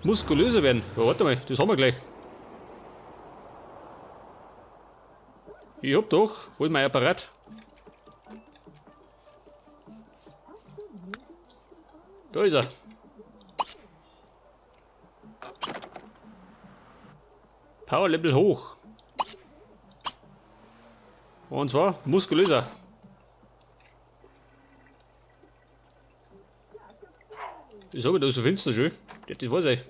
Muskulöser werden. Ja, warte mal, das haben wir gleich. Ich hab doch, hol mein Apparat. Da ist er. Power Level hoch. Und zwar muskulöser. Das hab ich da so finster schön. Das weiß ich.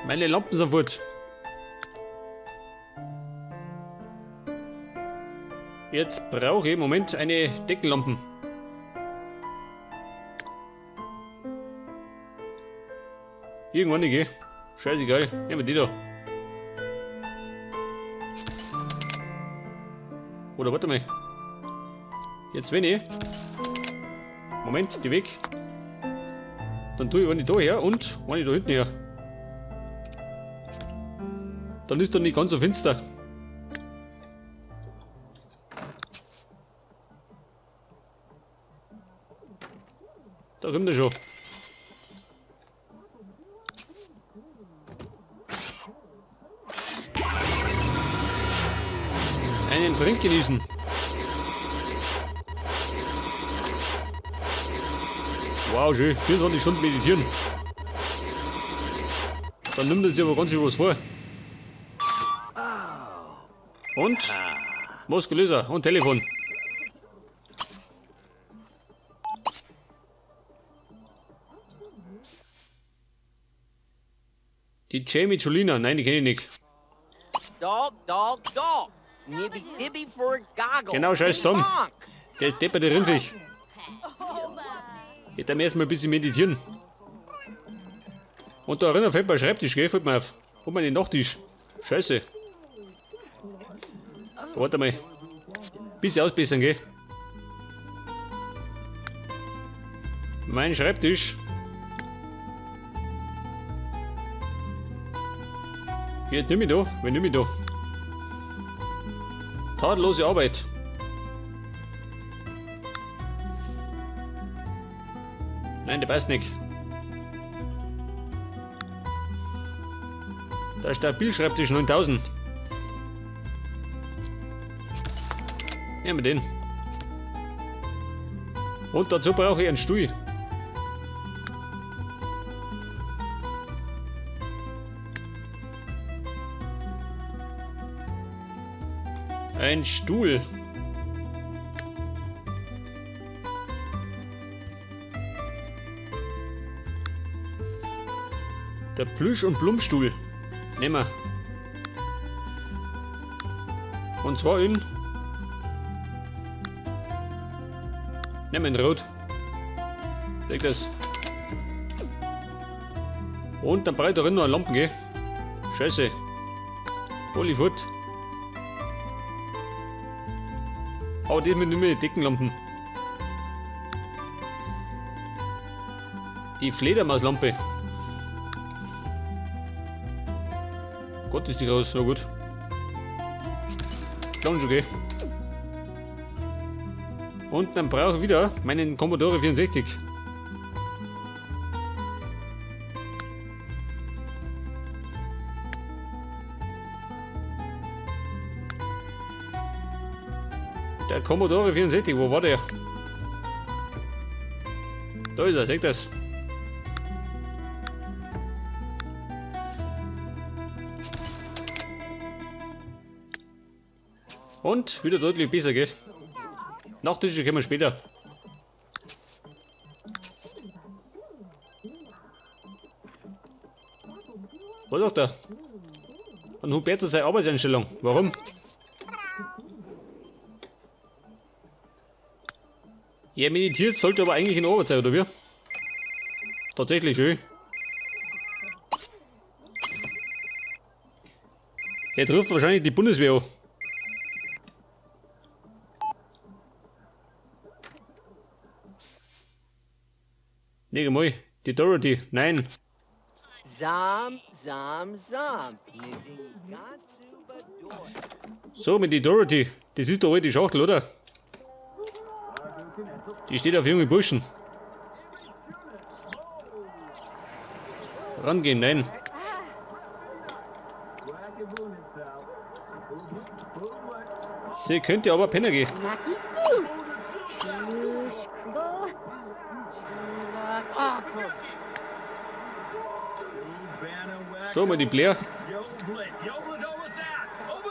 Meine Lampen sind fort. Jetzt brauche ich im Moment eine Deckenlampen. Irgendwann nicht, gell? Scheißegal. Nehmen wir die da. Oder warte mal. Jetzt wenn ich. Moment, die weg. Dann tue ich eine da her und eine da hinten her. Dann ist dann nicht ganz so finster. Da kommt er schon. Einen Trink genießen. Wow, schön. 24 Stunden meditieren. Dann nimmt er sich aber ganz schön was vor. Und? Muskulöser und Telefon. Die Jamie Julina, nein, die kenne ich nicht. Dog, dog, dog. Nibby, nibby for a goggle. Genau, scheiß Tom. Bonk. Der ist depperte Rindviech. Jetzt am ersten Mal ein bisschen meditieren. Und da erinnert fällt mein Schreibtisch, gell? Fällt mir auf. Und mein Nachttisch. Scheiße. Warte mal. Bisschen ausbessern, gell? Mein Schreibtisch. Geht nicht mehr da, wenn nicht mehr da. Tadellose Arbeit. Nein, der passt nicht. Da ist der Stabilschreibtisch 9000. Nehmen wir den. Und dazu brauche ich einen Stuhl. Ein Stuhl. Der Plüsch- und Plumpstuhl. Nehmen wir. Und zwar in... Nehmen wir in Rot. Leg das. Und dann brauche ich da drin noch eine Lampen, gell? Scheiße. Hollywood. Aber das mit nicht mehr die Deckenlampen. Die Fledermauslampe. Gott, ist die groß. Na gut. Kann schon gehen. Und dann brauche ich wieder meinen Commodore 64. Der Commodore 64, wo war der? Da ist er, seht das. Und wieder deutlich besser, gell? Nachtische kommen wir später. Was sagt er? An Huberto seine Arbeitseinstellung. Warum? Er meditiert, sollte aber eigentlich in Arbeit sein, oder wie? Tatsächlich, schön. Er trifft wahrscheinlich die Bundeswehr an. Leg mal, die Dorothy, nein. Zam, zam, zam. So, mit die Dorothy, das ist doch die Schachtel, oder? Die steht auf junge Burschen. Rangehen, nein. Sie könnte aber pennen gehen. Schau mal die Blair.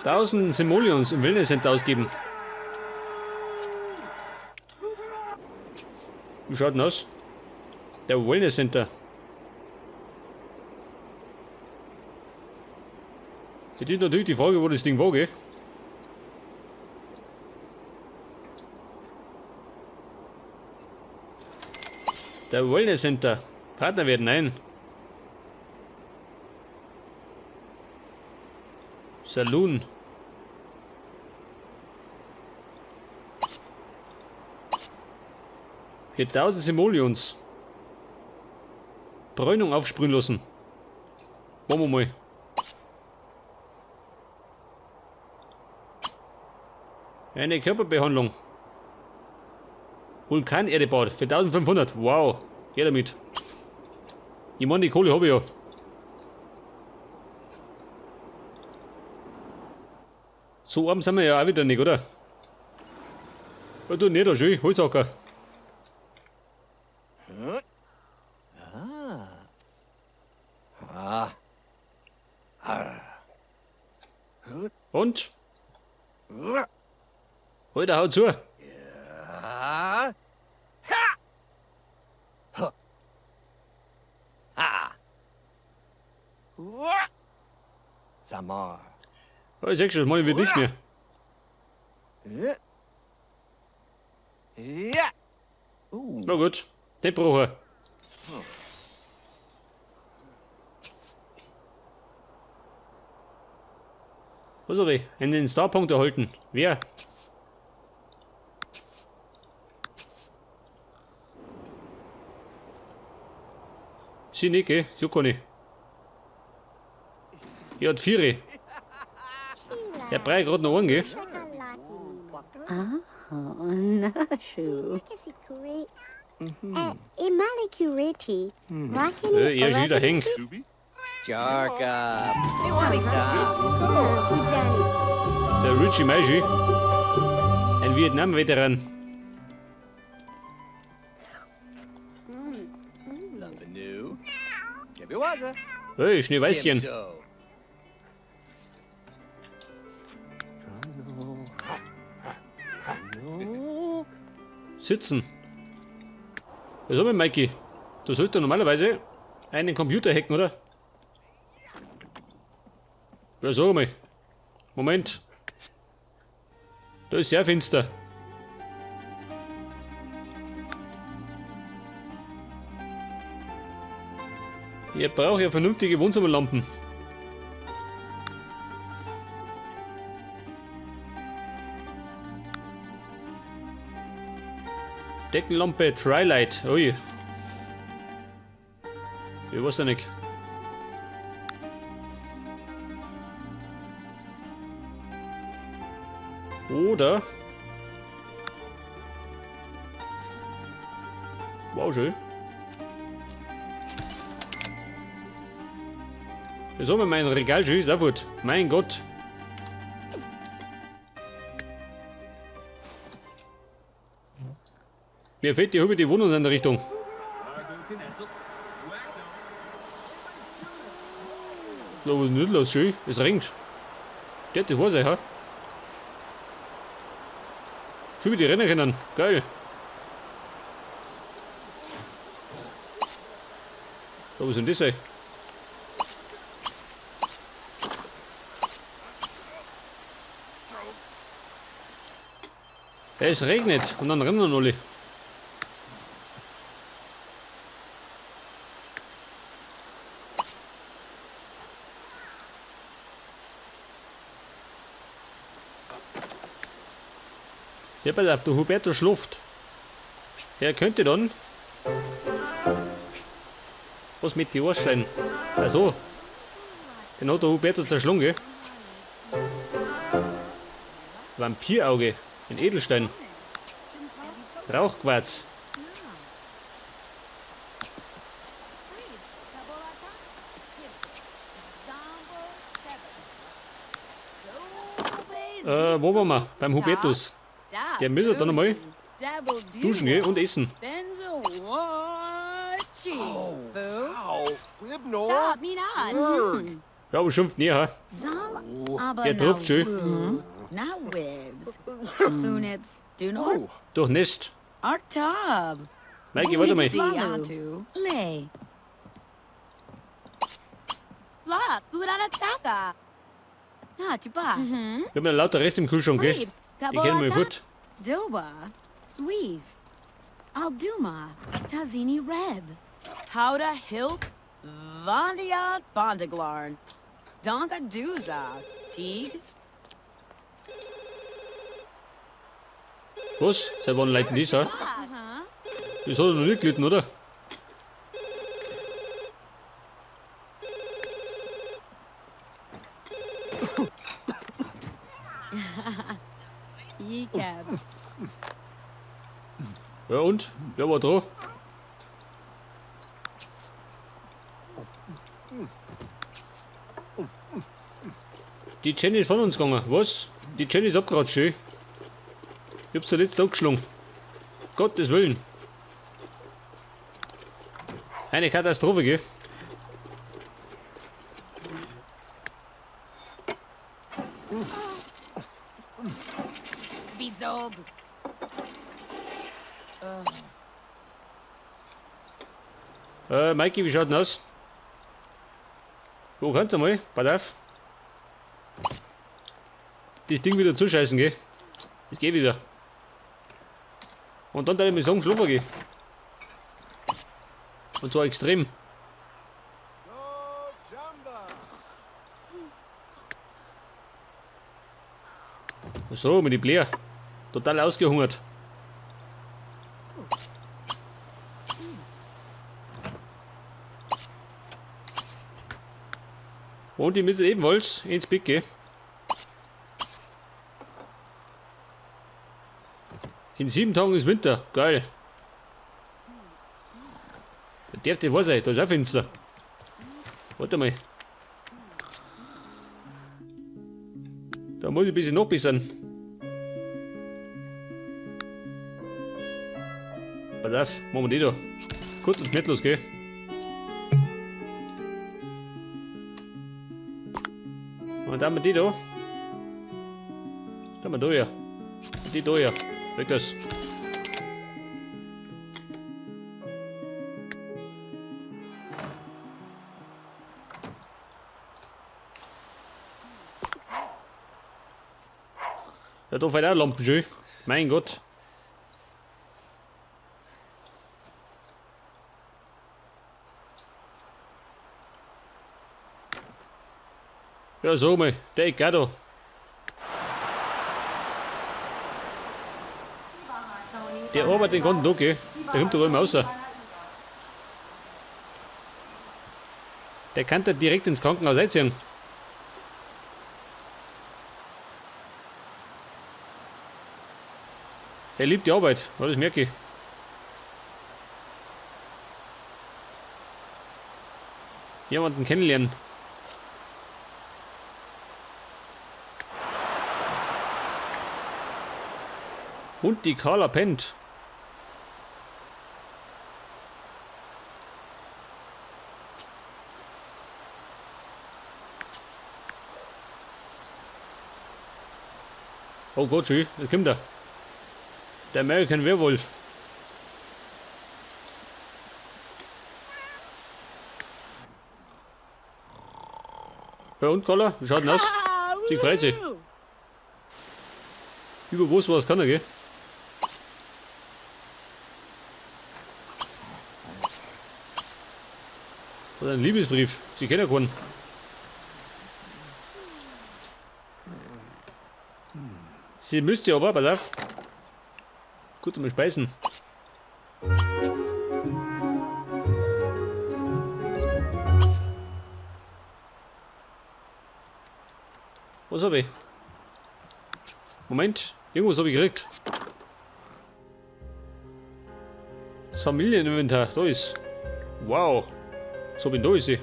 1000 Simoleons im Wellness Center ausgeben. Wie schaut denn aus? Der Wellness Center. Jetzt ist natürlich die Frage, wo das Ding war, gell? Der Wellness Center. Partner werden, nein. Saloon. Hier 1000 Simoleons. Bräunung aufsprühen lassen. Wollen wir mal. Eine Körperbehandlung. Vulkanerdebad für 1500. Wow. Geh damit. Ich meine, die Kohle habe ich ja. So arm sind wir ja auch wieder nicht, oder? Ja, du nicht, da schön, Holzhacker. Und? Alter, hau zu. Ha. Ha. Ha. Samar. Ja, ich sag schon, das mach ich wird nichts mehr. Ja. Na gut, Tempocher. Was hab ich? Einen Starpunkt erhalten. Wer? Sie nicht, gell? So kann ich. Ja, hat Viere. Der braucht gerade noch einen, gell? Nashu. Er ist wieder hängt. Jarka. Der Richie Meiji. Ein Vietnam-Veteran. Hey, Schneeweißchen. Sitzen. Was haben wir, Mikey? Du solltest normalerweise einen Computer hacken, oder? Ja, sag mal. Moment. Da ist sehr finster. Ich brauche ja vernünftige Wohnzimmerlampen. Deckenlampe Trilight. Ui. Ich weiß ja nicht. Oder. Wow, schön. Jetzt haben wir mein Regal schon, ist auch gut. Mein Gott. Mir fehlt die Hübe die Wohnungseinrichtung. Da, was ist denn los, schön? Es regnet. Der hat die Hose, ha? Schon wie die rennen können. Geil. Da, was ist denn das, ey? Es regnet und dann rennen alle. Ja, pass auf, der Huberto schläft. Er könnte dann was mit die Ohrschein. Also, den hat der Huberto zerschlungen, gell? Vampirauge, ein Edelstein. Rauchquarz. Wo waren wir? Beim Hubertus. Der müsste dann einmal duschen gehen und essen. Ja, aber schimpft nie, ha? Der trifft schön. Durch Nest. Maiki, warte mal. Wir haben ja lauter Rest im Kühlschrank, gell? Die kennen wir fort. Doba, Dweez, Alduma, Tazini Reb, Howda Hilp, Vondiad Bondaglarn, Donka Duza, Teague. Was? Seit wann leiten die so? Das hat er noch nicht gelitten, oder? Ja und? Wer war da? Die Jenny ist von uns gegangen. Was? Die Jenny ist abgeratscht, schön. Ich hab's zuletzt angeschlagen. Gottes Willen. Eine Katastrophe, gell? Maiki, wie schaut denn aus? Wo kannst du mal? Pass auf. Das Ding wieder zuscheißen, gell? Das geht wieder. Und dann darf ich mir sagen, schlafen gehen. Und zwar extrem. So, mit den Bläher. Total ausgehungert. Und die müssen ebenfalls ins Bett gehen. In 7 Tagen ist Winter. Geil. Da darf nicht wahr sein, da ist auch finster. Warte mal. Da muss ich ein bisschen nachbessern. Pass auf, machen wir die da. Kurz und schmerzlos, gell? Und dann haben wir die da. Dann haben wir da ja. Die da ja. Weg das. Ja, da fällt auch Lampen schön. Mein Gott. Ja, so mal, der ist auch da. Der arbeitet den ganzen Tag, gell? Der kommt doch immer raus. Der kann da direkt ins Krankenhaus einziehen. Er liebt die Arbeit, das merke ich. Jemanden kennenlernen. Und die Carla pennt. Oh Gott, schön, da kommt er. Der American Werewolf. Ja und, Carla? Wie schaut denn aus? Sie freut sich. Über was was kann er, gell? Oder ein Liebesbrief. Sie kennen keinen. Sie müsste aber, pass auf. Gut, mal speisen. Was hab ich? Moment, irgendwas hab ich gekriegt. Familieninventar, da ist. Wow. So bin da ist sie.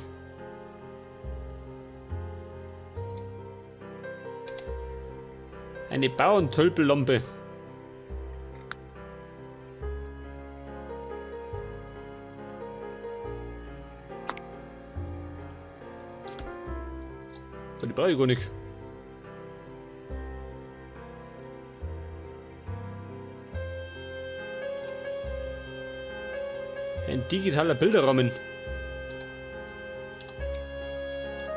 Eine Bauerntölpellampe. Die brauche ich gar nicht. Ein digitaler Bilderrahmen.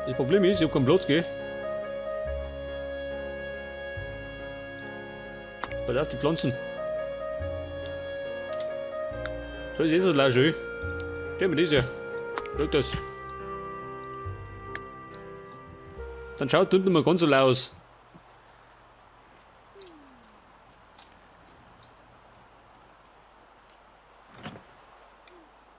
Das Problem ist, ich hab keinen Platz, gell? Pass auf, die Pflanzen. Da ist eh so leer schön. Stell mir das her. Schau das. Dann schaut unten mal ganz so leer aus.